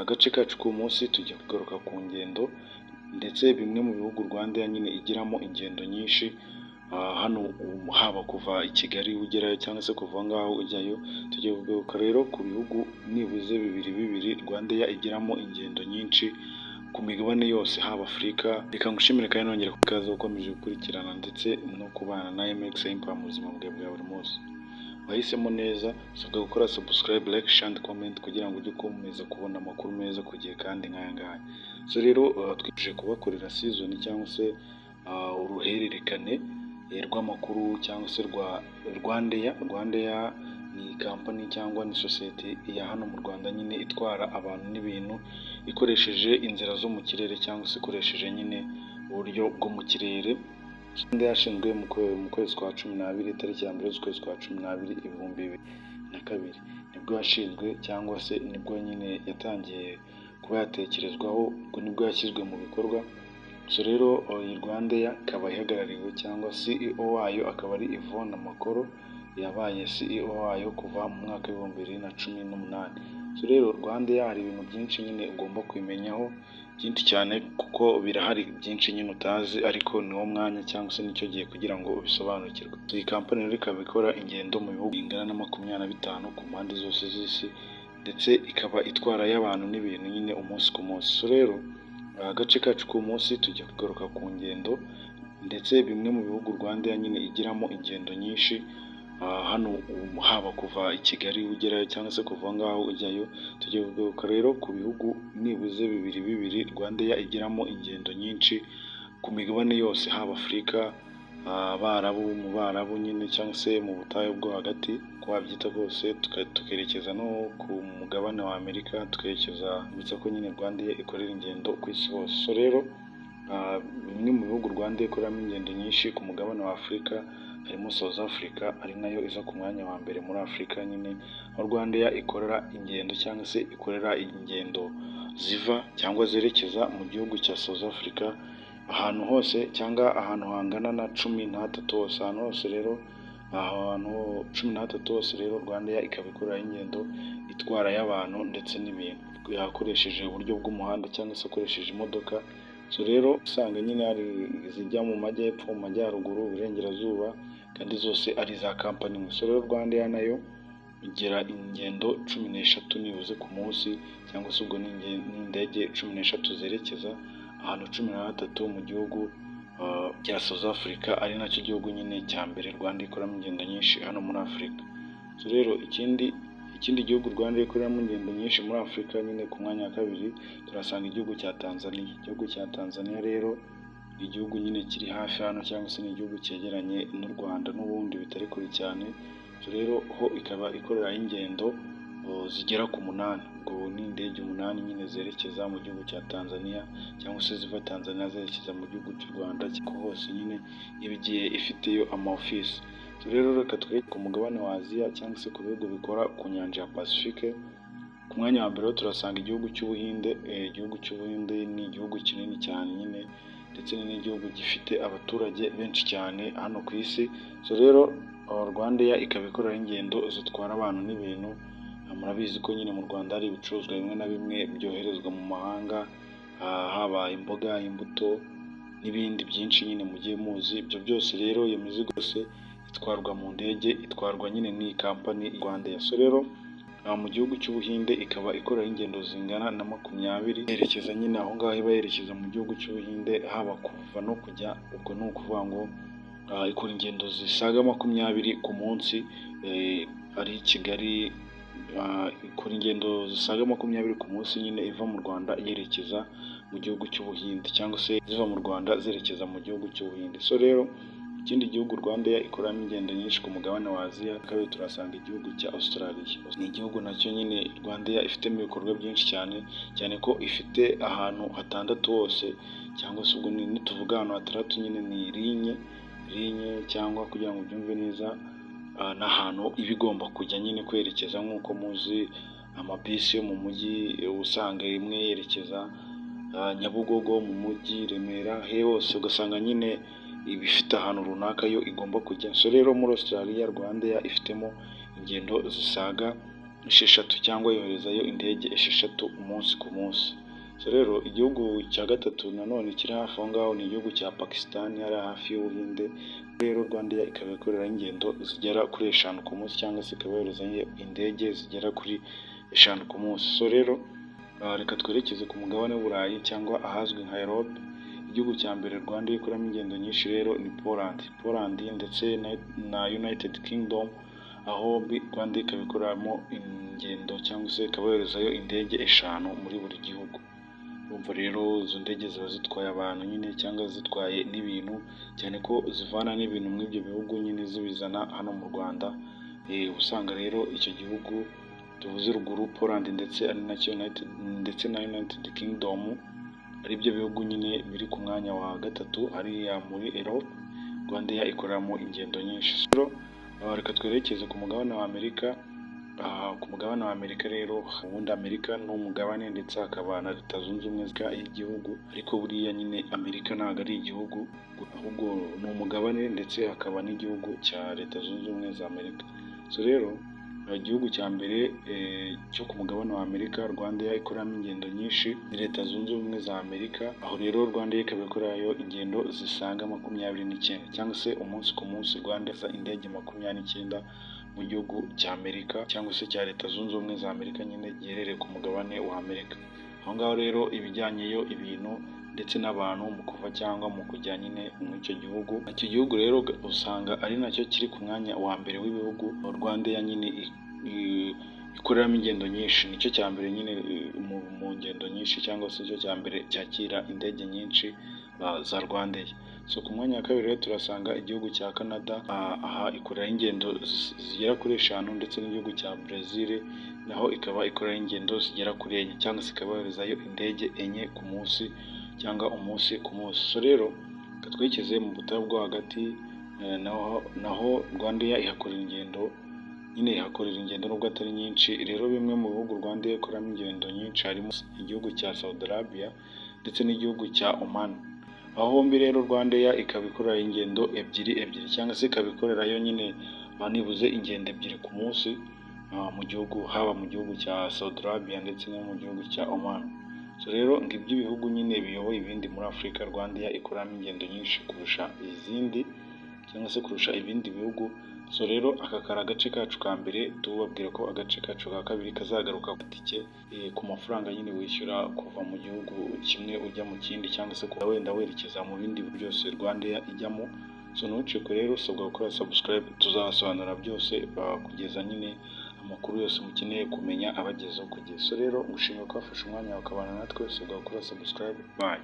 Agace kacu k'uyu munsi tujya kugaruka ku ngendo ndetse bimwe mu bihugu RwandAir nyine igiramo ingendo nyinshi hano, haba kuva i Kigali ugerayo cyangwa se kuva aho ngaho ujyayo. Tugiye kugaruka rero ku bihugu nibuze bibiri bibiri RwandAir igiramo ingendo nyinshi ku migabane yose, haba Afurika. Reka ngushimire kandi nongera ikaze ukomeje gukurikirana ndetse no kubana na MX Empire mu buzima bwawe bwa buri munsi. Wahisemo neza, usabwa gukora subscribe, like, share and comment kugira ngo ujye ukomeza kubona amakuru meza ku gihe kandi nk'aya ngaya. So rero twifuje kubakorera season cyangwa se uruhererekane rw'amakuru cyangwa se rwa RwandAir. RwandAir ni company cyangwa ni sosiyete ya hano mu Rwanda nyine itwara abantu n'ibintu ikoresheje inzira zo mu kirere cyangwa se ikoresheje nyine uburyo bwo mu kirere. RwandAir yashinzwe mu kwezi kwa 12, tariki ya 1 z'ukwezi kwa 12, 2002 nibwo yashinzwe cyangwa se nibwo nyine yatangiye kuba yatekerezwaho, ubwo nibwo yashyizwe mu bikorwa. So rero iyi RwandAir ikaba ihagarariwe cyangwa CEO wayo akaba ari Yvonne Makolo, yabaye CEO wayo kuva mu mwaka w'2018. So rero RwandAir hari ibintu byinshi nyine ugomba kubimenyaho byinshi cyane, kuko birahari byinshi nyine utazi, ariko niwo mwanya cyangwa se nicyo gihe kugira ngo ubisobanukirwe. Iyi company rero ikaba ikora ingendo mu bihugu bingana na 25 ku mpande zose z'isi, ndetse ikaba itwarayo abantu n'ibintu nyine umunsi ku munsi. So rero agace kacu k'uyu munsi tujya kugaruka ku ngendo ndetse bimwe mu bihugu RwandAir nyine igiramo ingendo nyinshi hano, haba kuva i Kigali ugerayo cyangwa se kuva aho ngaho ujyayo. Tugiye kugaruka rero ku bihugu nibuze bibiri bibiri RwandAir igiramo ingendo nyinshi ku migabane yose, haba Afurika, Abarabu, mu Barabu nyine cyangwa se mu butayu bwo hagati uko wabyita kose, tukerekeza no ku mugabane wa Amerika, tukerekeza uretse ko nyine RwandAir ikorera ingendo ku isi hose. So rero bimwe mu bihugu RwandAir ikoreramo ingendo nyinshi ku mugabane wa Afurika harimo South Africa, ari nayo iza ku mwanya wa mbere muri Afurika nyine, aho RwandAir ikorera ingendo cyangwa se ikorera ingendo ziva cyangwa zerekeza mu gihugu cya South Africa ahantu hose cyangwa ahantu hangana na 13 hose, ahantu hose rero, ahantu 13 hose rero RwandAir ikaba ikorerayo ingendo itwarayo abantu ndetse n'ibintu yakoresheje uburyo bw'umuhanda cyangwa se akoresheje imodoka. So rero usanga nyine hari izijya mu majyepfo, mu majyaruguru, iburengerazuba, kandi zose ari iza company imwe. So rero RwandAir nayo igira ingendo 13 nibuze ku munsi, cyangwa se ubwo ni indege 13 zerekeza ahantu 13 mu gihugu cya South Africa, ari nacyo gihugu nyine cya mbere RwandAir ikoramo ingendo nyinshi hano muri Afurika. So rero ikindi gihugu RwandAir ikoreramo ingendo nyinshi muri Afurika nyine ku mwanya wa kabiri turasanga igihugu cya Tanzania. Igihugu cya Tanzania rero ni igihugu nyine kiri hafi hano cyangwa se ni igihugu cyegeranye n'u Rwanda n'ubundi bitari kure cyane. So rero ho ikaba ikorerayo ingendo zigera ku munani, ubwo ni indege umunani nyine zerekeza mu gihugu cya Tanzania cyangwa se ziva Tanzania zerekeza mu gihugu cy'u Rwanda, ko hose nyine iba igiye ifiteyo ama office. So rero reka twereke ku mugabane wa Aziya cyangwa se ku bihugu bikora ku nyanja ya Pacifique. Ku mwanya wa mbere turasanga igihugu cy'Ubuhinde. Igihugu cy'Ubuhinde ni igihugu kinini cyane nyine, ndetse ni n'igihugu gifite abaturage benshi cyane hano ku isi. So rero RwandAir ikaba ikoreraho ingendo zitwara abantu n'ibintu. Murabizi ko nyine mu Rwanda hari ibicuruzwa bimwe na bimwe byoherezwa mu mahanga, haba imboga, imbuto n'ibindi byinshi nyine mugiye muzi. Ibyo byose rero, iyo mizigo yose itwarwa mu ndege, itwarwa nyine n'iyi company RwandAir. So rero mu gihugu cy'Ubuhinde ikaba ikoreraho ingendo zingana na 20 yerekeza nyine aho ngaho, iba yerekeza mu gihugu cy'Ubuhinde, haba kuva no kujya. Ubwo ni ukuvuga ngo ikora ingendo zisaga 20 ku munsi ari i Kigali, ikora ingendo zisaga 20 ku munsi nyine iva mu Rwanda yerekeza mu gihugu cy'Ubuhinde cyangwa se ziva mu Rwanda zerekeza mu gihugu cy'Ubuhinde. So rero ikindi gihugu RwandAir ikoreramo ingendo nyinshi ku mugabane wa Aziya, kabiri turasanga igihugu cya Australia. Ni igihugu nacyo nyine RwandAir ifitemo ibikorwa byinshi cyane cyane, ko ifite ahantu hatandatu hose, cyangwa se ubwo nituvuga ahantu hatandatu nyine ni ligne cyangwa kugira ngo ubyumve neza n'ahantu iba igomba kujya nyine kwerekeza, nk'uko muzi amabisi yo mu mujyi usanga imwe yerekeza Nyabugogo mu mujyi, Remera, he hose, ugasanga nyine iba ifite ahantu runaka yo igomba kujya. So rero muri Australia RwandAir ifitemo ingendo zisaga 6 cyangwa yoherezayo indege 6 umunsi ku munsi. So rero igihugu cya gatatu nanone kiri hafi aho ngaho ni igihugu cya Pakistan, hariya hafi y'Ubuhinde. Rero RwandAir ikaba ikorerayo ingendo zigera kuri 5 ku munsi, cyangwa se ikaba yoherezayo indege zigera kuri 5 ku munsi. So rero reka twerekeze ku mugabane w'Uburayi cyangwa ahazwi nka Europe. Igihugu cya mbere RwandAir ikoramo ingendo nyinshi rero ni Poland. Poland ndetse na United Kingdom, aho hombi RwandAir ikaba ikoreramo ingendo cyangwa se ikaba yoherezayo indege 5 muri buri gihugu. Urumva rero izo ndege ziba zitwaye abantu nyine cyangwa zitwaye n'ibintu, cyane ko zivana n'ibintu muri ibyo bihugu nyine zibizana hano mu Rwanda. Usanga rero icyo gihugu tuvuze ruguru, Poland ndetse ari nacyo United ndetse na United Kingdom, ari byo bihugu nyine biri ku mwanya wa gatatu hariya muri Europe, RwandAir ikoreramo ingendo nyinshi. Rero reka twerekeze ku mugabane wa Amerika. Ku mugabane wa Amerika rero, ubundi Amerika ni umugabane ndetse hakaba na Leta Zunze Ubumwe y'igihugu, ariko buriya nyine Amerika ntabwo ari igihugu, ahubwo ni umugabane ndetse hakaba n'igihugu cya Leta Zunze Ubumwe za Amerika. So rero igihugu cya mbere cyo ku mugabane wa Amerika RwandAir ikoreramo ingendo nyinshi ni Leta Zunze Ubumwe za Amerika. Aho rero RwandAir ikaba ikorerayo ingendo zisaga 29, cyangwa se umunsi ku munsi Rwanda indege 29 mu gihugu cya Amerika cyangwa se cya Leta Zunze Ubumwe za Amerika nyine giherereye ku mugabane wa Amerika. Aho ngaho rero ibijyanyeyo ibintu ndetse n'abantu mu kuva cyangwa mu kujya nyine muri icyo gihugu. Icyo gihugu rero usanga ari nacyo kiri ku mwanya wa mbere w'ibihugu RwandAir nyine ikoreramo ingendo nyinshi. Nicyo cya mbere nyine mu ngendo nyinshi, cyangwa se nicyo cya mbere cyakira indege nyinshi za RwandAir. So ku mwanya wa kabiri rero turasanga igihugu cya Canada, aha ikoreraho ingendo zigera kuri 5, ndetse n'igihugu cya Brazil naho ikaba ikoreraho ingendo zigera kuri 4, cyangwa se ikaba yoherezayo indege 4 ku munsi cyangwa umunsi ku munsi. So rero reka twerekeze mu butayu bwo hagati, naho RwandAir ihakorera ingendo nyine, ihakorera ingendo nubwo atari nyinshi. Rero bimwe mu bihugu RwandAir ikoramo ingendo nyinshi harimo igihugu cya Saudi Arabia ndetse n'igihugu cya Oman. Aho hombi rero RwandAir ikaba ikorera ingendo ebyiri ebyiri, cyangwa se ikaba ikorerayo nyine nibuze ingendo 2 ku munsi mu gihugu, haba mu gihugu cya Saudi Arabia ndetse no mu gihugu cya Oman. So rero ngibyo ibihugu nyine biyoboye ibindi muri Afurika RwandAir ikoreramo ingendo nyinshi kurusha izindi, cyangwa se kurusha ibindi bihugu. So rero aka kari agace kacu ka mbere, tubabwira ko agace kacu ka kabiri kazagaruka ku tike, ku mafaranga nyine wishyura kuva mu gihugu kimwe ujya mu kindi, cyangwa se kuba wenda werekeza mu bindi byose RwandAir ijyamo. So ntucikwe rero, usabwa gukora subscribe, tuzabasobanurira byose kugeza nyine amakuru yose mukeneye kumenya abagezeho ku gihe. So rero ngushimiye ko wafashe umwanya wawe ukabana natwe, usabwa gukora subscribe. Bye.